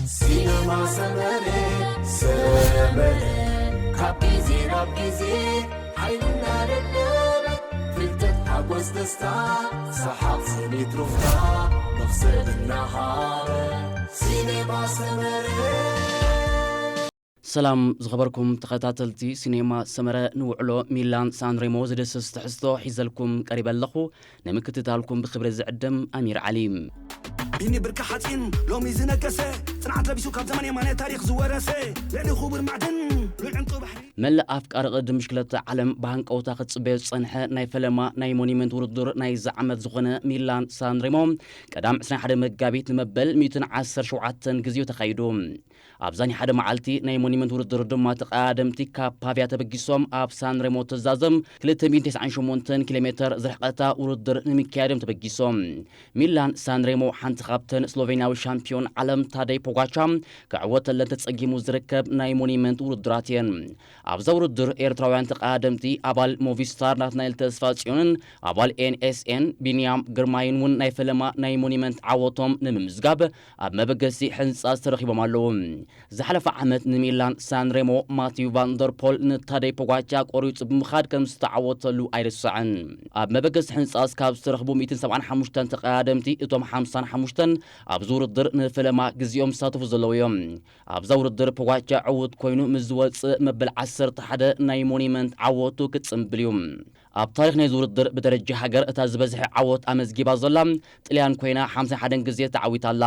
ሲነማ ሰመረ፣ ሰመረ፣ ካብ ግዜ ናብ ግዜ ሓይልና ደደበ፣ ፍልጠት፣ ሓጎስ፣ ደስታ፣ ሰሓቕ፣ ስኒት፣ ሩፍታ፣ መኽሰብ እናሃበ፣ ሲነማ ሰመረ። ሰላም ዝኸበርኩም ተኸታተልቲ ሲኔማ ሰመረ፣ ንውዕሎ ሚላን ሳንሬሞ ዝድስስ ትሕዝቶ ሒዘልኩም ቀሪበ ኣለኹ። ንምክትታልኩም ብኽብሪ ዝዕድም ኣሚር ዓሊ። ቢኒ ብርኪ ሓፂን ሎሚ ዝነገሰ፣ ፅንዓት ለቢሱ ካብ ዘመን የማነ ታሪኽ ዝወረሰ፣ ልዕሊ ክቡር ማዕድን ሉል ዕንቁ ባሕሪ። መላእ ኣፍቃሪ ቅድድም ብሽክለታ ዓለም ብሃንቀውታ ክፅበዮ ዝፀንሐ ናይ ፈለማ ናይ ሞኒመንት ውድድር ናይዚ ዓመት ዝኾነ ሚላን ሳንሬሞ ቀዳም ዕስራን ሓደን መጋቢት ንመበል ሚእትን ዓሰርተ ሸውዓተን ግዜኡ ተኻይዱ። ኣብዛ ናይ ሓደ መዓልቲ ናይ ሞኒመንት ውድድር ድማ ተቐዳደምቲ ካብ ፓቪያ ተበጊሶም ኣብ ሳንሬሞ ተዛዘም ክልተ ሚእትን ተስዓን ሸሞንተን ኪሎ ሜተር ዝርሕቐታ ውድድር ንምክያድም ተበጊሶም። ሚላን ሳንሬሞ ሓንቲ ካብተን ስሎቬንያዊ ሻምፒዮን ዓለም ታደይ ፖጋቻ ክዕወተለን ተጸጊሙ ዝርከብ ናይ ሞኒመንት ውድድራት እየን። ኣብዛ ውድድር ኤርትራውያን ተቐዳደምቲ ኣባል ሞቪስታር ናትናኤል ተስፋጽዮንን ኣባል ኤንኤስኤን ቢንያም ግርማይን እውን ናይ ፈለማ ናይ ሞኒመንት ዓወቶም ንምምዝጋብ ኣብ መበገሲ ሕንጻ ዝተረኺቦም ኣለዉ። ዝሓለፈ ዓመት ንሚላን ሳንሬሞ ማቲው ቫንደርፖል ንታደይ ፖጋቻ ቆሪጹ ብምኻድ ከም ዝተዓወተሉ ኣይርስዕን። ኣብ መበገሲ ሕንጻ ካብ ዝተረኽቡ ሚእትን ሰብዓን ሓሙሽተን ተቐዳደምቲ እቶም ሓምሳን ሓሙሽተን ኣብዚ ውድድር ንፈለማ ግዜኦም ዝሳተፉ ዘለዉ እዮም። ኣብዛ ውድድር ፖጋቻ ዕዉት ኮይኑ ምስ ዝወጽእ መበል ዓሰርተ ሓደ ናይ ሞኒመንት ዓወቱ ክጽንብል እዩ። ኣብ ታሪኽ ናይዚ ውድድር ብደረጃ ሃገር እታ ዝበዝሐ ዓወት ኣመዝጊባ ዘላ ጥልያን ኮይና ሓምሳን ሓደን ግዜ ተዓዊታ ኣላ።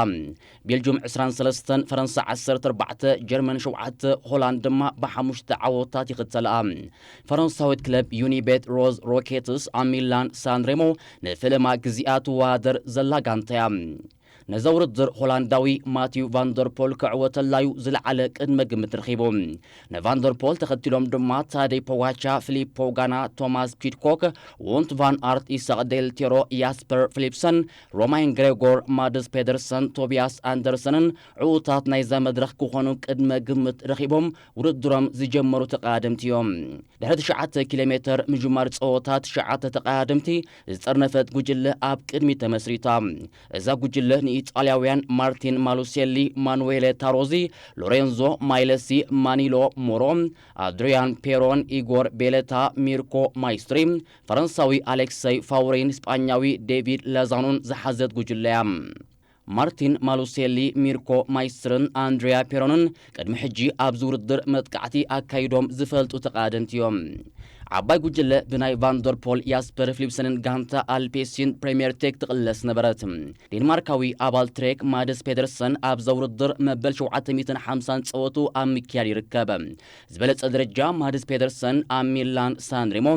ቤልጁም ዕስራን ሰለስተን፣ ፈረንሳ ዓሰርተ ኣርባዕተ፣ ጀርመን ሸውዓተ፣ ሆላንድ ድማ ብሓሙሽተ ዓወታት ይኽተልኣ። ፈረንሳዊት ክለብ ዩኒቤት ሮዝ ሮኬትስ ኣብ ሚላን ሳንሬሞ ንፈለማ ግዜኣ ትወዳደር ዘላ ጋንታ እያ። ነዛ ውድድር ሆላንዳዊ ማቲው ቫንደርፖል ክዕወተላዩ ዝለዓለ ቅድመ ግምት ረኺቡ። ንቫንደርፖል ተኸቲሎም ድማ ታደይ ፖጋቻ፣ ፊሊፖ ጋና፣ ቶማስ ፒድኮክ፣ ዎንት ቫን ኣርት፣ ኢሳቕ ዴል ቴሮ፣ ያስፐር ፊሊፕሰን፣ ሮማይን ግሬጎር፣ ማድስ ፔደርሰን፣ ቶቢያስ ኣንደርሰንን ዕዉታት ናይዛ መድረኽ ክኾኑ ቅድመ ግምት ረኺቦም ውድድሮም ዝጀመሩ ተቐዳደምቲ እዮም። ድሕሪ ትሽዓተ ኪሎ ሜተር ምጅማር ጸወታ ትሽዓተ ተቐዳደምቲ ዝጠርነፈት ጉጅለ ኣብ ቅድሚት ተመስሪታ። እዛ ጉጅለ ንኢጣልያውያን ማርቲን ማሉሴሊ፣ ማኑዌለ ታሮዚ፣ ሎሬንዞ ማይለሲ፣ ማኒሎ ሞሮ፣ ኣድሪያን ፔሮን፣ ኢጎር ቤለታ፣ ሚርኮ ማይስትሪ፣ ፈረንሳዊ ኣሌክሰይ ፋውሪን፣ ስጳኛዊ ዴቪድ ለዛኑን ዝሓዘት ጉጅለ እያ። ማርቲን ማሉሴሊ፣ ሚርኮ ማይስትርን ኣንድሪያ ፔሮንን ቅድሚ ሕጂ ኣብዚ ውድድር መጥቃዕቲ ኣካይዶም ዝፈልጡ ተቐዳደምቲ እዮም። ዓባይ ጉጅለ ብናይ ቫንደርፖል፣ ያስፐር ፊሊፕሰንን ጋንታ ኣልፔሲን ፕሬምየር ቴክ ትቕለስ ነበረት። ዴንማርካዊ ኣባል ትሬክ ማድስ ፔደርሰን ኣብዛ ውድድር መበል ሸውዓተ ሚእትን ሓምሳን ጸወቱ ኣብ ምክያድ ይርከብ። ዝበለጸ ደረጃ ማድስ ፔደርሰን ኣብ ሚላን ሳንሬሞ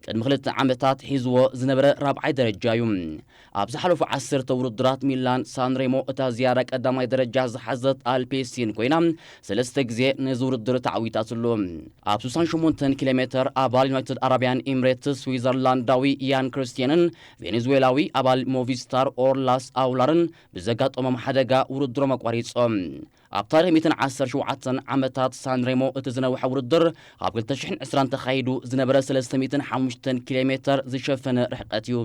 ቅድሚ ክልተ ዓመታት ሒዝዎ ዝነበረ ራብዓይ ደረጃ እዩ። ኣብ ዝሓለፉ ዓሰርተ ውድድራት ሚላን ሳንሬሞ እታ ዝያዳ ቀዳማይ ደረጃ ዝሓዘት ኣልፔሲን ኮይና፣ ሰለስተ ግዜ ነዚ ውድድር ተዓዊታትሉ። ኣብ ስሳን ሸሞንተን ኪሎ ሜተር ኣባል ዩናይትድ ኣረብያን ኤምሬትስ ስዊዘርላንዳዊ ያን ክርስቲያንን ቬኔዙዌላዊ ኣባል ሞቪስታር ኦርላስ ኣውላርን ብዘጋጠሞም ሓደጋ ውድድሮም ኣቋሪጾም። ኣብ ታሪኽ ሚእትን ዓሰርተ ሸውዓተን ዓመታት ሳንሬሞ እቲ ዝነውሐ ውድድር ኣብ ክልተ ሽሕን ዕስራን ተኻይዱ ዝነበረ ሰለስተ ሚእትን ሓሙሽተን ኪሎ ሜተር ዝሸፈነ ርሕቀት እዩ።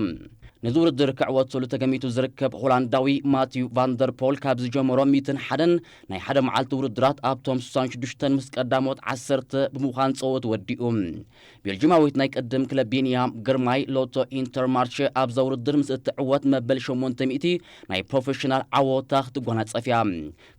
ነዚ ውድድር ክዕወተሉ ተገሚቱ ዝርከብ ሆላንዳዊ ማቲው ቫንደርፖል ካብ ዝጀመሮ ሚእትን ሓደን ናይ ሓደ መዓልቲ ውድድራት ኣብቶም ስሳን ሽዱሽተን ምስ ቀዳሞት ዓሰርተ ብምዃን ጸወት ወዲኡ። ቤልጂማዊት ናይ ቅድም ክለብ ቢንያም ግርማይ ሎቶ ኢንተርማርሸ ኣብዛ ውድድር ምስ እትዕወት መበል ሸሞንተ ሚእቲ ናይ ፕሮፌሽናል ዓወታ ክትጓናጸፍ እያ።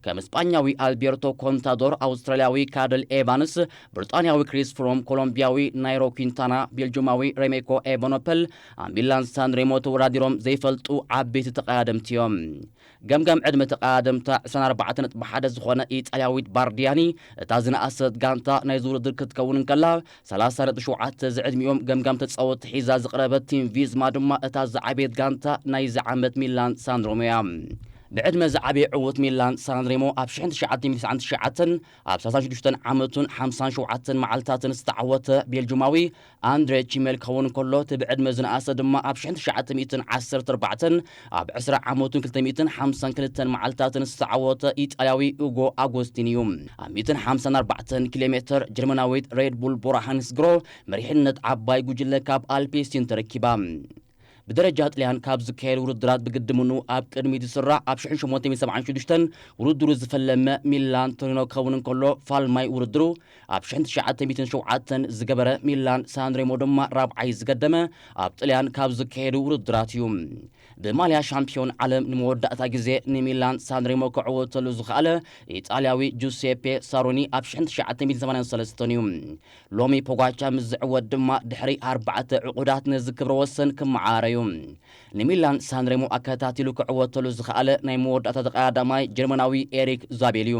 ከም ስጳኛዊ ኣልቤርቶ ኮንታዶር፣ ኣውስትራልያዊ ካደል ኤቫንስ፣ ብሪጣንያዊ ክሪስ ፍሮም፣ ኮሎምቢያዊ ናይሮ ኪንታና፣ ቤልጂማዊ ሬሜኮ ኤቨኖፐል ኣብ ሚላን ሳንሬሞ ተወዳዲሮም ዘይፈልጡ ዓበይቲ ተቐዳደምቲ እዮም። ገምጋም ዕድመ ተቐዳደምታ ዕስራን ኣርባዕተን ነጥቢ ሓደ ዝኾነ ኢጣልያዊት ባርዲያኒ፣ እታ ዝነኣሰት ጋንታ ናይዚ ውድድር ክትከውን እንከላ፣ ሰላሳ ነጥቢ ሸውዓተ ዝዕድሚኦም ገምጋም ተጻወትቲ ሒዛ ዝቕረበት ቲም ቪዝማ ድማ እታ ዝዓበየት ጋንታ ናይዚ ዓመት ሚላን ሳንሬሞ እያ። ብዕድመ ዝዓበየ ዕዉት ሚላን ሳንሬሞ ኣብ ሽሕን ትሽዓተ ሚእትን ትስዓን ትሽዓተን ኣብ ሰላሳን ሽዱሽተን ዓመቱን ሓምሳን ሸውዓተን መዓልታትን ዝተዓወተ ቤልጁማዊ ኣንድሬ ቺሜል ክኸውን ከሎ፣ እቲ ብዕድመ ዝነኣሰ ድማ ኣብ ሽሕን ትሽዓተ ሚእትን ዓሰርተ ኣርባዕተን ኣብ ዕስራ ዓመቱን ክልተ ሚእትን ሓምሳን ክልተን መዓልታትን ዝተዓወተ ኢጣልያዊ ኡጎ ኣጎስቲን እዩ። ኣብ ሚእትን ሓምሳን ኣርባዕተን ኪሎ ሜተር ጀርመናዊት ሬድ ቡል ቦራ ሃንስግሮ መሪሕነት ዓባይ ጉጅለ ካብ ኣልፔሲን ተረኪባ። ብደረጃ ጥልያን ካብ ዝካየዱ ውድድራት ብግዲ ምኑ ኣብ ቅድሚት ዝስራዕ ኣብ ሽሕን ሸሞንተ ሚእትን ሰብዓን ሽዱሽተን ውድድሩ ዝፈለመ ሚላን ቶሪኖ ክኸውን እንከሎ፣ ፋልማይ ውድድሩ ኣብ ሽሕን ትሽዓተ ሚእትን ሸውዓተን ዝገበረ ሚላን ሳንሬሞ ድማ ራብዓይ ዝገደመ ኣብ ጥልያን ካብ ዝካየዱ ውድድራት እዩ። ብማልያ ሻምፒዮን ዓለም ንመወዳእታ ግዜ ንሚላን ሳንሬሞ ክዕወተሉ ዝኸኣለ ኢጣልያዊ ጁሴፔ ሳሮኒ ኣብ ሽሕን ትሽዓተ ሚእትን ሰማንያን ሰለስተን እዩ። ሎሚ ፖጋቻ ምስ ዝዕወት ድማ ድሕሪ ኣርባዕተ ዕቑዳት ነዚ ክብረ ወሰን ክመዓረ እዩ። ንሚላን ሳንሬሞ ኣከታቲሉ ክዕወተሉ ዝኸኣለ ናይ መወዳእታ ተቐዳዳማይ ጀርመናዊ ኤሪክ ዛቤል እዩ።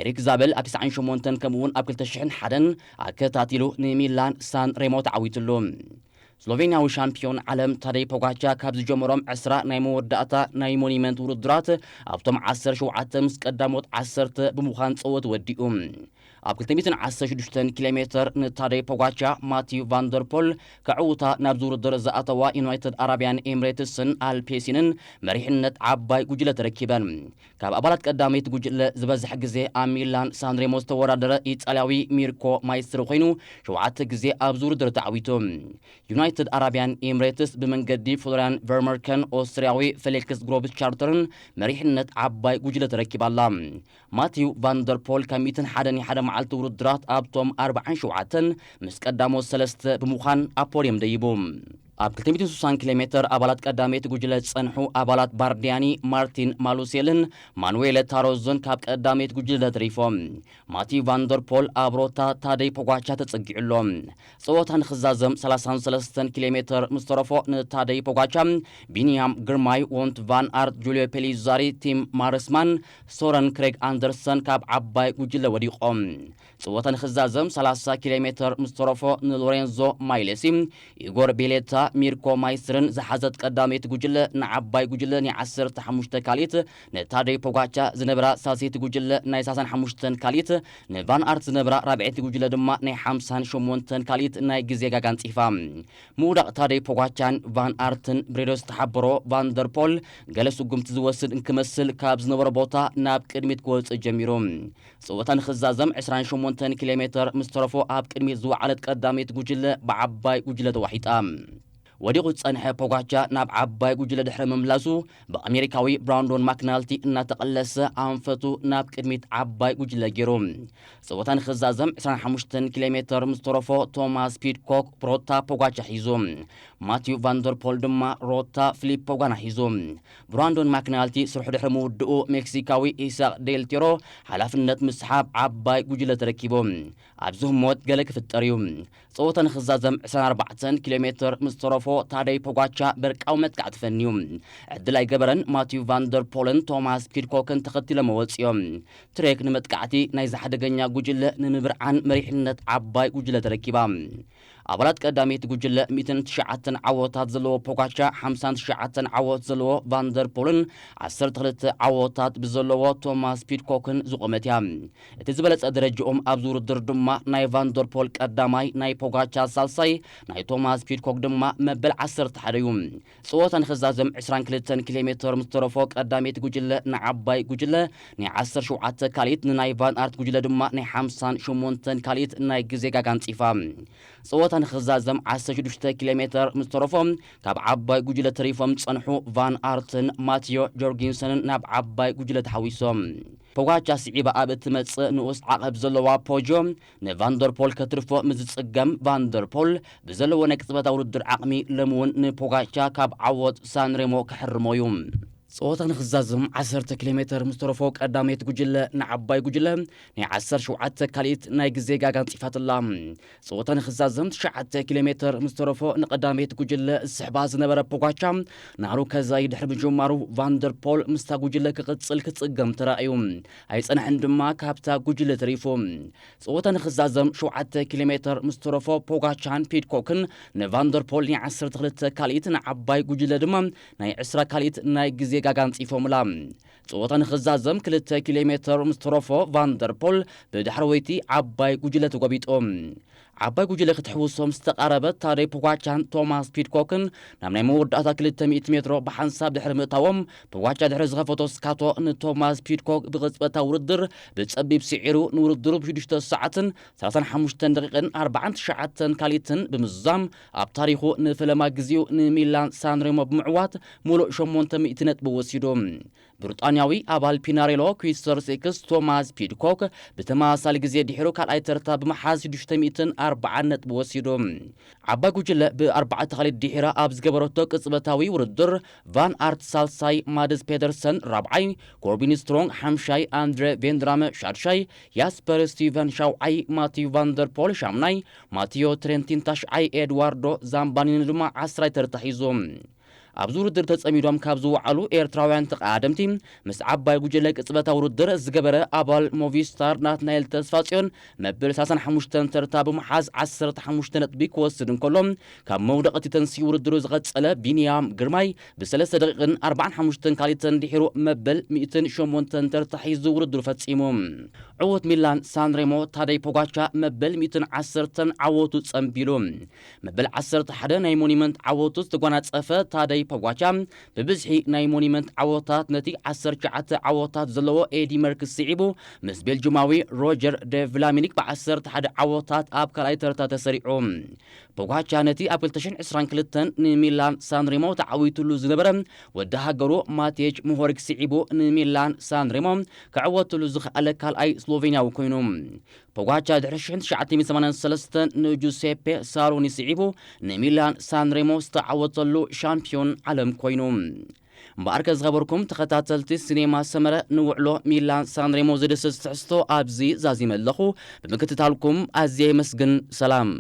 ኤሪክ ዛቤል ኣብ ትስዓን ሸሞንተን ከምኡውን ኣብ ክልተ ሽሕን ሓደን ኣከታቲሉ ንሚላን ሳንሬሞ ተዓዊትሉ። ስሎቬንያዊ ሻምፒዮን ዓለም ታደይ ፖጋቻ ካብ ዝጀመሮም ዕስራ ናይ መወዳእታ ናይ ሞኒመንት ውድድራት ኣብቶም ዓሰርተ ሸውዓተ ምስ ቀዳሞት ዓሰርተ ብምዃን ጸወት ወዲኡ። ኣብ ክልተ ሚእትን ዓሰርተ ሽዱሽተን ኪሎ ሜተር ንታደይ ፖጋቻ ማቲዩ ቫንደርፖል ከዕውታ ናብዚ ውድድር ዝኣተዋ ዩናይትድ ኣረብያን ኤምሬትስን ኣልፔሲንን መሪሕነት ዓባይ ጉጅለ ተረኪበን። ካብ ኣባላት ቀዳመይቲ ጉጅለ ዝበዝሕ ግዜ ኣብ ሚላን ሳንሬሞ ዝተወዳደረ ኢጣልያዊ ሚርኮ ማይስትር ኮይኑ ሸውዓተ ግዜ ኣብዚ ውድድር ተዓዊቱ። ዩናይትድ ኣረብያን ኤምሬትስ ብመንገዲ ፍሎሪያን ቨርመርከን ኦስትርያዊ ፌሊክስ ግሮብስ ቻርተርን መሪሕነት ዓባይ ጉጅለ ተረኪባ ኣላ። ማቲው ቫንደርፖል ካብ ሚእትን ሓደን ናይ ሓደ መዓልቲ ውድድራት ኣብቶም ኣርባዓን ሸውዓተን ምስ ቀዳሞት ሰለስተ ብምዃን ኣብ ፖድየም ደይቡ። ኣብ ክልተ ሚእትን ስሳን ኪሎ ሜተር ኣባላት ቀዳመይቲ ጉጅለ ዝጸንሑ ኣባላት ባርዲያኒ፣ ማርቲን ማሉሴልን ማኑዌለ ታሮዞን ካብ ቀዳመይቲ ጉጅለ ተሪፎም። ማቲው ቫንደርፖል ኣብ ሮታ ታደይ ፖጋቻ ተጸጊዑ ኣሎ። ጸወታ ንኽዛዘም ሰላሳን ሰለስተን ኪሎ ሜተር ምስ ተረፎ ንታደይ ፖጋቻ፣ ቢንያም ግርማይ፣ ወንት ቫን ኣርት፣ ጁልዮ ፔሊዛሪ፣ ቲም ማርስማን ሶረን ክሬግ ኣንደርሰን ካብ ዓባይ ጉጅለ ወዲቖም። ጸወታ ንኽዛዘም ሰላሳ ኪሎ ሜተር ምስ ተረፎ ንሎሬንዞ ማይለሲ፣ ኢጎር ቤሌታ፣ ሚርኮ ማይስትርን ዝሓዘት ቀዳመይቲ ጉጅለ ንዓባይ ጉጅለ ናይ ዓሰርተ ሓሙሽተ ካልኢት፣ ንታደይ ፖጋቻ ዝነብራ ሳልሰይቲ ጉጅለ ናይ ሰላሳን ሓሙሽተን ካልኢት፣ ንቫን ኣርት ዝነብራ ራብዐይቲ ጉጅለ ድማ ናይ ሓምሳን ሸሞንተን ካልኢት ናይ ግዜ ጋጋ ኣንጺፋ። ምውዳቕ ታደይ ፖጋቻን ቫን ኣርትን ብሬዶ ዝተሓበሮ ቫንደርፖል ገለ ስጉምቲ ዝወስድ እንክመስል ካብ ዝነበሮ ቦታ ናብ ቅድሚት ክወጽእ ጀሚሩ። ጸወታ ንኽዛዘም ዕስራን ሸሞንተን ኪሎ ሜተር ምስ ተረፎ ኣብ ቅድሚት ዝወዓለት ቀዳመይቲ ጉጅለ ብዓባይ ጉጅለ ተዋሒጣ። ወዲቑ ዝጸንሐ ፖጋቻ ናብ ዓባይ ጉጅለ ድሕሪ ምምላሱ ብኣሜሪካዊ ብራንዶን ማክናልቲ እናተቐለሰ ኣንፈቱ ናብ ቅድሚት ዓባይ ጉጅለ ገይሩ። ጸወታ ንኽዛዘም ዕስራን ሓሙሽተን ኪሎ ሜተር ምስ ተረፎ ቶማስ ፒድኮክ ሮታ ፖጋቻ ሒዙ። ማቲው ቫንደርፖል ድማ ሮታ ፊሊፕ ፖጋና ሒዙ። ብራንዶን ማክናልቲ ስርሑ ድሕሪ ምውድኡ ሜክሲካዊ ኢሳቅ ዴል ቴሮ ሓላፍነት ምስሓብ ዓባይ ጉጅለ ተረኪቡ። ኣብዚ ህሞት ገለ ክፍጠር እዩ። ጸወታ ንኽዛዘም ዕስራን ኣርባዕተን ኪሎ ሜተር ምስ ተረፎ ታደይ ፖጋቻ በርቃዊ መጥቃዕቲ ፈንዩ። ዕድል ኣይገበረን። ማቲው ቫንደርፖልን ቶማስ ፒድኮክን ተኸቲሎም ወጽዮም። ትሬክ ንመጥቃዕቲ ናይዚ ሓደገኛ ጉጅለ ንምብርዓን መሪሕነት ዓባይ ጉጅለ ተረኪባ። ኣባላት ቀዳመይቲ ጉጅለ ሚእትን ትሽዓተን ዓወታት ዘለዎ ፖጋቻ፣ ሓምሳን ትሽዓተን ዓወት ዘለዎ ቫንደርፖልን ዓሰርተ ክልተ ዓወታት ብዘለዎ ቶማስ ፒድኮክን ዝቖመት እያ። እቲ ዝበለጸ ደረጃኦም ኣብዚ ውድድር ድማ ናይ ቫንደርፖል ቀዳማይ፣ ናይ ፖጋቻ ሳልሳይ፣ ናይ ቶማስ ፒድኮክ ድማ መበል ዓሰርተ ሓደ እዩ። ጸወታ ንኽዛዘም ዕስራን ክልተን ኪሎ ሜተር ምስ ተረፎ ቀዳመይቲ ጉጅለ ንዓባይ ጉጅለ ናይ ዓሰርተ ሸውዓተ ካልኢት፣ ንናይ ቫን ኣርት ጉጅለ ድማ ናይ ሓምሳን ሸሞንተን ካልኢት ናይ ግዜ ጋጋ ኣንጺፋ። ጸወታ ንኽዛዘም ዓሰርተ ሽዱሽተ ኪሎ ሜተር ምስ ተረፎ ካብ ዓባይ ጉጅለ ተሪፎም ዝጸንሑ ቫን ኣርትን ማቲዮ ጆርጊንሰንን ናብ ዓባይ ጉጅለ ተሓዊሶም። ፖጋቻ ስዒባ ኣብ እትመጽእ ንኡስ ዓቐብ ዘለዋ ፖጆ ንቫንደርፖል ከትርፎ ምስ ዝጽገም፣ ቫንደርፖል ብዘለዎ ናይ ቅጽበታዊ ውድድር ዓቕሚ ሎሚ እውን ንፖጋቻ ካብ ዓወት ሳንሬሞ ክሕርሞ እዩ። ጸወታ ንኽዛዘም ዓሰርተ ኪሎ ሜተር ምስ ተረፎ ቀዳመይቲ ጉጅለ ንዓባይ ጉጅለ ናይ ዓሰርተ ሸውዓተ ካልኢት ናይ ግዜ ጋጋ ኣንጺፋትላ። ጸወታ ንኽዛዘም ትሽዓተ ኪሎ ሜተር ምስ ተረፎ ንቐዳመይቲ ጉጅለ ዝስሕባ ዝነበረ ፖጋቻ ናሩ ከዛይ ድሕሪ ምጅማሩ ቫንደርፖል ምስታ ጉጅለ ክቕጽል ክጽገም ተራእዩ። ኣይጸንሐን ድማ ካብታ ጉጅለ ተሪፉ። ጸወታ ንኽዛዘም ሸውዓተ ኪሎ ሜተር ምስ ተረፎ ፖጋቻን ፒድኮክን ንቫንደርፖል ናይ ዓሰርተ ክልተ ካልኢት ንዓባይ ጉጅለ ድማ ናይ ዕስራ ካልኢት ናይ ግዜ ጋጋ ኣንጺፎምላ። ጸወታ ንኽዛዘም ክልተ ኪሎ ሜትር ምስ ተረፎ ቫንደርፖል ብዳሕረወይቲ ዓባይ ጉጅለ ተጎቢጡ። ዓባይ ጉጅለ ክትሕውሶም ዝተቓረበ ታደይ ፖጋቻን ቶማስ ፒድኮክን ናብ ናይ መወዳእታ ክልተ ሚእቲ ሜትሮ ብሓንሳብ ድሕሪ ምእታዎም፣ ፖጋቻ ድሕሪ ዝኸፈቶ ስካቶ ንቶማስ ፒድኮክ ብቕጽበታዊ ውድድር ብጸቢብ ስዒሩ ንውድድሩ ብሽዱሽተ ሰዓትን ሰላሳን ሓሙሽተን ደቂቕን ኣርባዓን ትሽዓተን ካልኢትን ብምዝዛም ኣብ ታሪኹ ንፈለማ ግዜኡ ንሚላን ሳንሬሞ ብምዕዋት ሙሉእ ሸሞንተ ሚእቲ ነጥቢ ወሲዱ። ብሪጣንያዊ ኣባል ፒናሬሎ ኩዊስተር ሲክስ ቶማስ ፒድኮክ ብተመሳሳሊ ግዜ ድሒሩ ካልኣይ ተርታ ብምሓዝ ሽዱሽተ ሚእትን ኣርባዓን ነጥቢ ወሲዱ። ዓባይ ጉጅለ ብኣርባዕተ ካልኢት ድሒራ ኣብ ዝገበረቶ ቅጽበታዊ ውድድር ቫን ኣርት ሳልሳይ፣ ማድስ ፔደርሰን ራብዓይ፣ ኮርቢን ስትሮንግ ሓምሻይ፣ ኣንድረ ቬንድራመ ሻድሻይ፣ ያስፐር ስቲቨን ሻውዓይ፣ ማቲዩ ቫንደርፖል ሻምናይ፣ ማቲዮ ትሬንቲን ታሽዓይ፣ ኤድዋርዶ ዛምባኒኒ ድማ ዓስራይ ተርታ ሒዙ። ኣብዚ ውድድር ተጸሚዶም ካብ ዝወዓሉ ኤርትራውያን ተቐዳደምቲ ምስ ዓባይ ጉጅለ ቅጽበታዊ ውድድር ዝገበረ ኣባል ሞቪስታር ናትናኤል ተስፋጽዮን መበል ሰላሳን ሓሙሽተን ተርታ ብምሓዝ ዓሰርተ ሓሙሽተ ነጥቢ ክወስድ እንከሎ፣ ካብ መውደቕቲ ተንሲኡ ውድድሩ ዝቐጸለ ቢንያም ግርማይ ብሰለስተ ደቂቕን ኣርባዓን ሓሙሽተን ካልኢትን ድሒሩ መበል ሚእትን ሸሞንተን ተርታ ሒዙ ውድድሩ ፈጺሙ። ዕዉት ሚላን ሳንሬሞ ታደይ ፖጋቻ መበል ሚእትን ዓሰርተን ዓወቱ ጸንቢሉ። መበል ዓሰርተ ሓደ ናይ ሞኒመንት ዓወቱ ዝተጓናጸፈ ታደይ ፖጋቻ ብብዝሒ ናይ ሞኒመንት ዓወታት ነቲ ዓሰርተ ትሽዓተ ዓወታት ዘለዎ ኤዲ መርክስ ስዒቡ ምስ ቤልጅማዊ ሮጀር ደ ቭላሚኒክ ብዓሰርተ ሓደ ዓወታት ኣብ ካልኣይ ተርታ ተሰሪዑ። ፖጋቻ ነቲ ኣብ ክልተ ሽሕን ዕስራን ክልተን ንሚላን ሳንሬሞ ተዓዊትሉ ዝነበረ ወዲ ሃገሩ ማቴጅ ሞሆሪክ ስዒቡ ንሚላን ሳንሬሞ ክዕወትሉ ዝኸኣለ ካልኣይ ስሎቬንያዊ ኮይኑ። ፖጋቻ ድሕሪ ሽሕን ትሽዓተ ሚእትን ሰማንያን ሰለስተን ንጁሴፔ ሳሮኒ ስዒቡ ንሚላን ሳንሬሞ ዝተዓወተሉ ሻምፒዮን ዓለም ኮይኑ። እምበኣርከ ዝኸበርኩም ተኸታተልቲ ሲኔማ ሰመረ፣ ንውዕሎ ሚላን ሳንሬሞ ዝድስስ ትሕዝቶ ኣብዚ ዛዚመ ኣለኹ። ብምክትታልኩም ኣዝየ የመስግን። ሰላም።